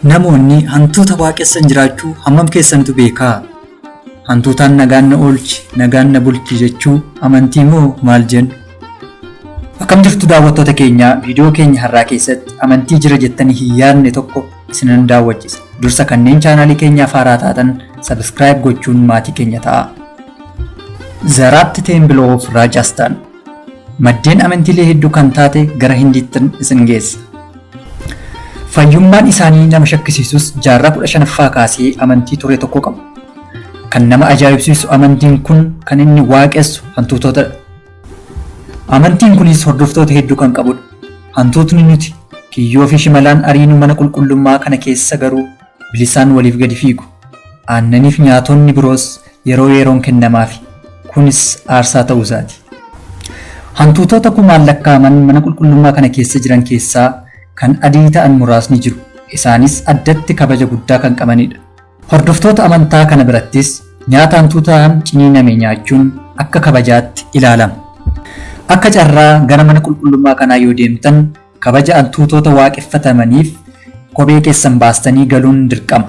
Namoonni hantuuta waaqessan jiraachuu hammam keessantu beekaa? Hantuutaan nagaan na oolchi, nagaan na bulchi jechuu amantii moo maal jennu? Akkam jirtu daawwattoota keenya, viidiyoo keenya har'aa keessatti amantii jira jettanii hin yaadne tokko isinan daawwachiisa. Dursa kanneen chaanaalii keenyaaf haaraa taatan subscribe gochuun maatii keenya ta'a. The Rat Temple of Rajasthan. Maddeen amantiilee hedduu kan taate gara Hindiittin isin geessa. Fayyummaan isaanii nama shakkisiisus jaarraa 15ffaa kaasee amantii ture tokko qabu. Kan nama ajaa'ibsiisu amantiin kun kan inni waaqessu hantuutotadha. Amantiin kunis hordoftoota hedduu kan qabudha. Hantuutni nuti kiyyoo fi shimalaan ariinu mana qulqullummaa kana keessa garuu bilisaan waliif gadi fiigu. Aannaniif nyaatonni biroos yeroo yeroon kennamaafi. Kunis aarsaa ta'uu isaati. Hantuutota kumaan lakkaa'aman mana qulqullummaa kana keessa jiran keessaa kan adii ta'an muraasni jiru. Isaanis addatti kabaja guddaa kan qabanidha. Hordoftoota amantaa kana birattis nyaata hantuutaan ciniiname nyaachuun akka kabajaatti ilaalama. Akka carraa gara mana qulqullummaa kanaa yoo deemtan kabaja hantuutota waaqeffatamaniif kophee keessan baastanii galuun dirqama.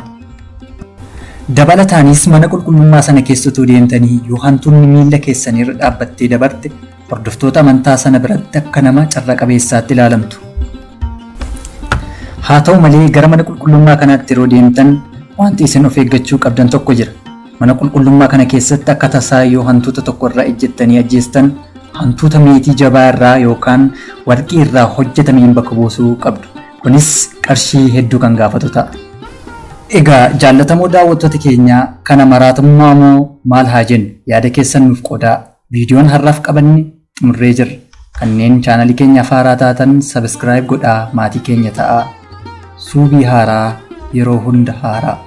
Dabalataanis mana qulqullummaa sana keessa utuu deemtanii yoo hantuunni miilla keessanirra dhaabbattee dabarte hordoftoota amantaa sana biratti akka nama carra qabeessaatti ilaalamtu. Haa ta'u malee gara mana qulqullummaa kanaatti yeroo deemtan wanti isin of eeggachuu qabdan tokko jira. Mana qulqullummaa kana keessatti akka tasaa yoo hantuuta tokko irraa ejjettanii ajjeestan hantuuta meetii jabaa irraa yookaan warqii irraa hojjetameen bakka buusuu qabdu. Kunis qarshii hedduu kan gaafatu ta'a. Egaa jaallatamoo daawwattoota keenyaa, kana maraatummaa moo maal haa jennu? Yaada keessan nuuf qoodaa. Viidiyoon har'aaf qabanne xumurree jirra. Kanneen chaanalii keenyaaf haaraa taatan subscribe godhaa maatii keenya ta'aa. Suubii haaraa yeroo hunda haaraa.